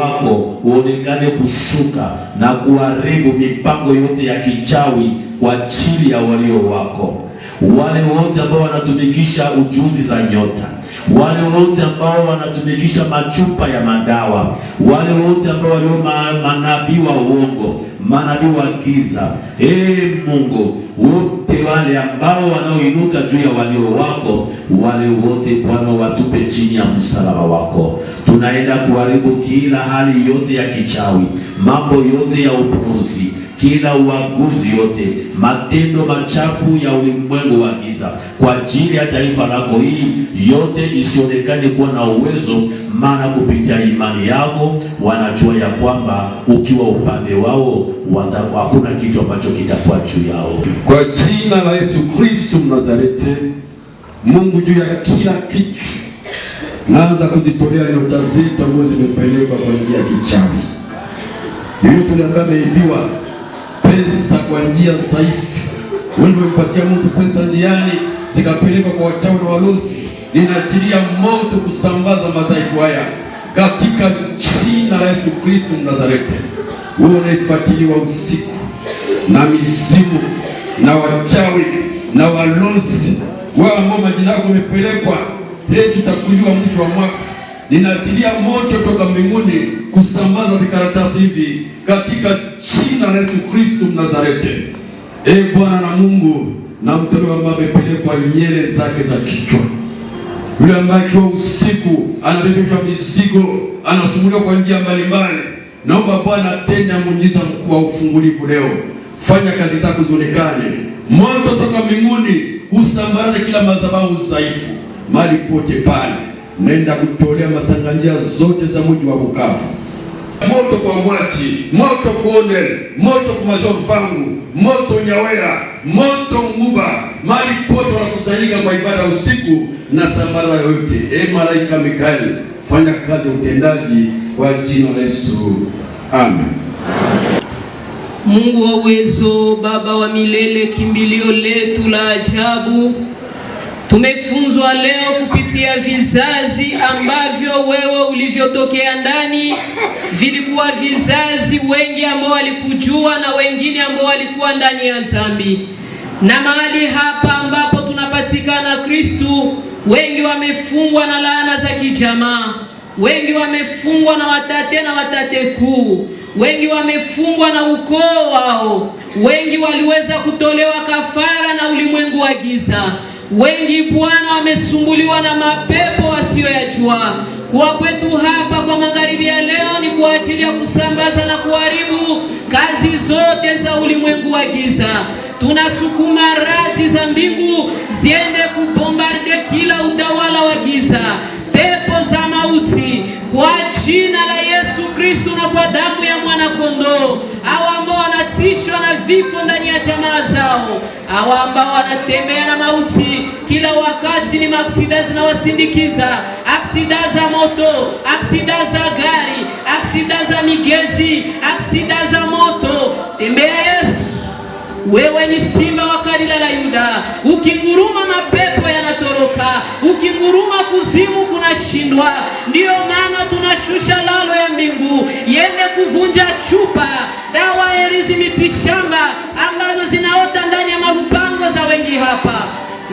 wako uonekane kushuka na kuharibu mipango yote ya kichawi kwa ajili ya walio wako, wale wote ambao wanatumikisha ujuzi za nyota, wale wote ambao wanatumikisha machupa ya madawa, wale wote ambao walio manabii wa uongo, manabii wa giza. Ee Mungu, wote wale ambao wanaoinuka juu ya walio wako, wale wote Bwana watupe chini ya msalaba wako. Tunaenda kuharibu kila hali yote ya kichawi, mambo yote ya upuuzi, kila uaguzi yote, matendo machafu ya ulimwengu wa giza kwa ajili ya taifa lako, hii yote isionekane kuwa na uwezo, maana kupitia imani yako wanajua ya kwamba ukiwa upande wao hakuna kitu ambacho kitakuwa juu yao. Kwa jina la Yesu Kristo Mnazareti, Mungu juu ya kila kitu, naanza kuzitolea nyota zetu ambazo zimepelekwa kwa njia ya kichawi. Yoyote ambaye ameibiwa pesa kwa njia dhaifu, wewe umempatia mtu pesa njiani zikapelekwa kwa wachawi na walozi, ninaachilia moto kusambaza madhaifu haya katika jina la Yesu Kristo Mnazareti. Wewe unayefuatiliwa usiku na mizimu na wachawi na walozi, wewe ambao majina yako yamepelekwa, heri tutakujua mwisho wa mwaka. Ninaachilia moto toka mbinguni kusambaza vikaratasi hivi katika jina la Yesu Kristo Mnazareti. E Bwana na Mungu, na mtoto ambaye amepelekwa nywele zake za kichwa, yule ambaye akiwa usiku anabebeshwa mizigo, anasumbuliwa kwa njia mbalimbali, naomba Bwana tenda muujiza mkuu wa ufungulivu leo. Fanya kazi zako zionekane, moto toka mbinguni usambaze kila madhabahu dhaifu mahali pote pale. Nenda kutolea masanganjia zote za mji wa Bukavu, moto kwa Mwachi, moto kuonel, moto kwa Major Vangu, moto Nyawera, moto Nguba, mahali pote wanakusanyika kwa ibada usiku na sambaza yote. E malaika Mikaeli, fanya kazi ya utendaji kwa jina la Yesu, amen. Mungu wa uwezo, Baba wa milele, kimbilio letu la ajabu, tumefunzwa leo kupitia vizazi ambavyo wewe ulivyotokea ndani. Vilikuwa vizazi wengi ambao walikujua na wengine ambao walikuwa ndani ya dhambi, na mahali hapa ambapo tunapatikana Kristu, wengi wamefungwa na laana za kijamaa, wengi wamefungwa na watate na watate kuu, wengi wamefungwa na ukoo wao, wengi waliweza kutolewa kafara na ulimwengu wa giza, wengi Bwana wamesumbuliwa na mapepo wasiyoyajua. Kuwa kwetu hapa kwa magharibi ya leo ni kwa ajili ya kusambaza na kuharibu kazi zote za ulimwengu wa giza. Tunasukuma radi za mbingu ziende kubombarde kila utawala wa giza, pepo za mauti kwa jina la Yesu Kristo na kwa damu ya mwana kondoo. Hao ambao wanatishwa na vifo ndani ya jamaa zao, hao ambao wanatembea na mauti kila wakati, ni maaksida zinawasindikiza, aksida za moto, aksida za gari, aksida za migezi, aksida za moto. Tembea Yesu, wewe ni simba wa kabila la Yuda. Ukinguruma mapepo yanatoroka, ukinguruma kuzimu kunashindwa. Ndiyo maana tunashusha lalo ya mbingu yende kuvunja chupa, dawa herizi, miti shamba ambazo zinaota ndani ya malupango za wengi hapa.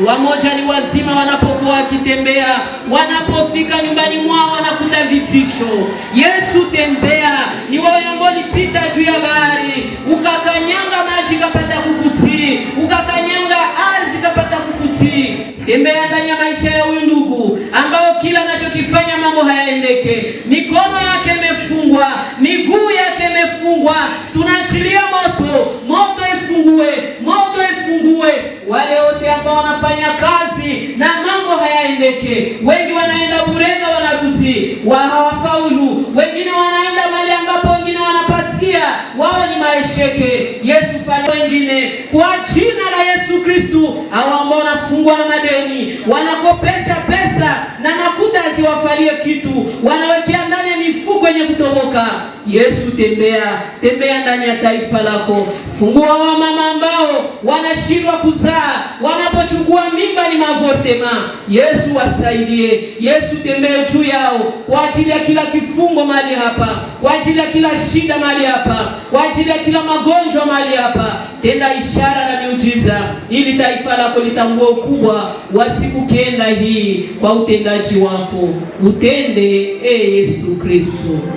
Wamoja ni wazima wanapokuwa wakitembea, wanapofika nyumbani mwao wanakuta vitisho. Yesu tembea, ni wewe ambao ulipita juu ya bahari ukakanyanga maji kapata kukutii, ukakanyanga ardhi kapata kukutii. Tembea ndani ya maisha ya huyu ndugu ambao kila anachokifanya mambo hayaendeke, mikono yake imefungwa, miguu yake imefungwa. Tunaachilia moto, moto ifungue, moto ifungue wale wote ambao wanafanya kazi na mambo hayaendeke. Wengi wanaenda Burega wanarudi wa hawafaulu, wengine wanaenda mahali ambapo wengine wanapatia wao ni maesheke. Yesu fanya wengine kwa jina la Yesu Kristu. Hao ambao wanafungwa na madeni, wanakopesha pesa na makuta haziwafalie kitu, wanawekea ndani ya mifuko yenye kutoboka. kutoboka. Yesu, tembea, tembea ndani ya taifa lako. Fungua wamama ambao wanashindwa kuzaa, wanapochukua mimba ni maavortement. Yesu wasaidie. Yesu, tembee juu yao kwa ajili ya kila kifungo mahali hapa, kwa ajili ya kila shida mahali hapa, kwa ajili ya kila magonjwa mahali hapa. Tenda ishara na miujiza, ili taifa lako litambue ukubwa wa siku 9 hii kwa utendaji wako. Utende, e Yesu Kristo.